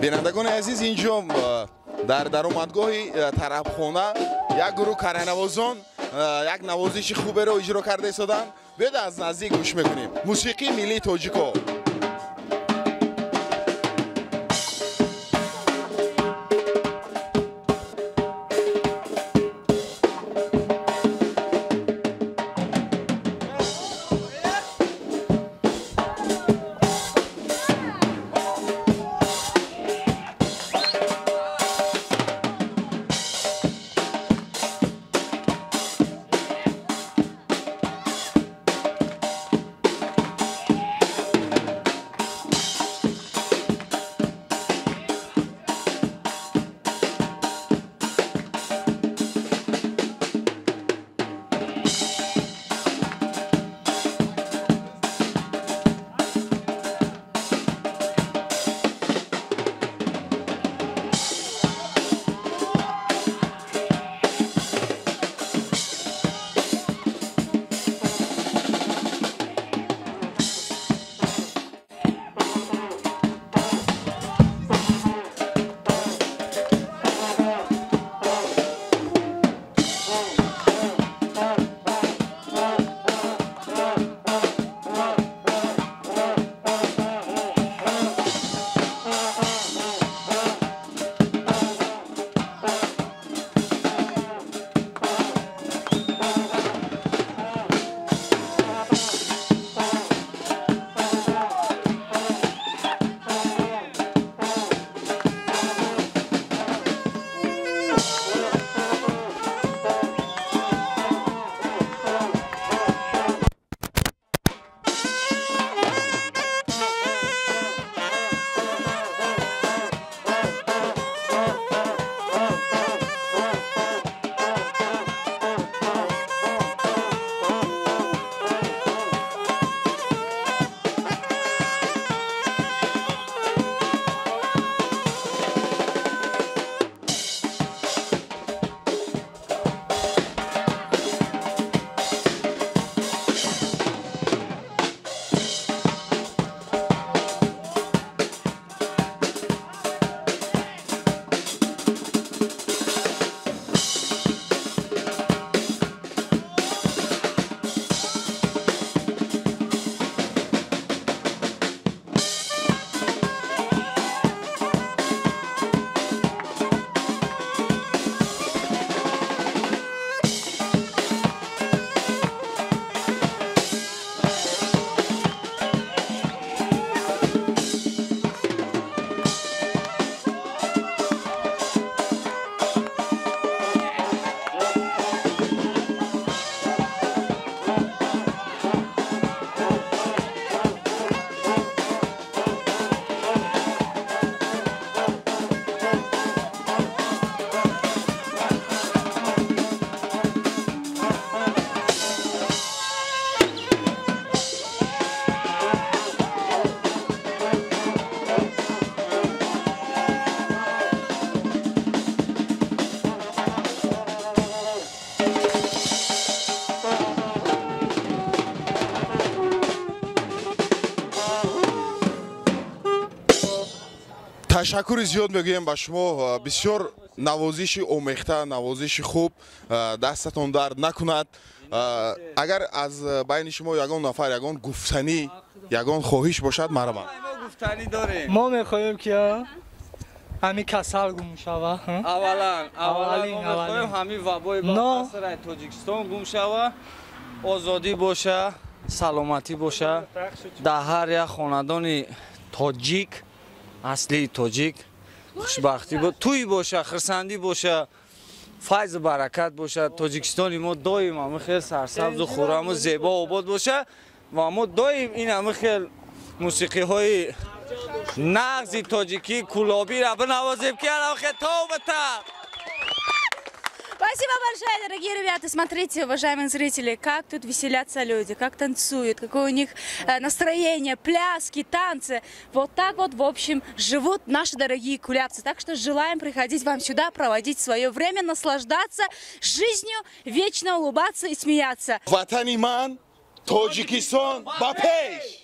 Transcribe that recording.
Бинандагони азиз, инҷо дар даромадгоҳи тарабхона як гурӯҳ карайнавозон як навозиши хуберо иҷро карда истоданд. Биёед, аз наздик гӯш мекунем мусиқии миллии тоҷико. Ташаккури зиёд мегӯем ба шумо. Бисёр навозиши омехта, навозиши хуб, дастатон дард накунад. Агар аз байни шумо ягон нафар ягон гуфтанӣ, ягон хоҳиш бошад, марҳамат. Мо мехоҳем, ки ҳамин касал гум шава. Аввалан, аввалан мо мехоҳем ҳамин вабои ба Тоҷикистон гум шава, озодӣ боша, саломатӣ боша дар ҳар як хонадони тоҷик, аслии тоҷик хушбахтӣ, тӯй боша, хурсандӣ боша, файзу баракат боша. Тоҷикистони мо доим ҳамин хел сарсабзу хурраму зебо, обод боша ва мо доим ин ҳамин хел мусиқиҳои нағзи тоҷикӣ, кулобиро бинавозем, ки ҳамин хел тобата. Спасибо большое, дорогие ребята. Смотрите, уважаемые зрители, как тут веселятся люди, как танцуют, какое у них настроение, пляски, танцы. Вот так вот, в общем, живут наши дорогие кулябцы. Так что желаем приходить вам сюда, проводить свое время, наслаждаться жизнью, вечно улыбаться и смеяться. Ватани ман, Тоҷикистон, ба пеш!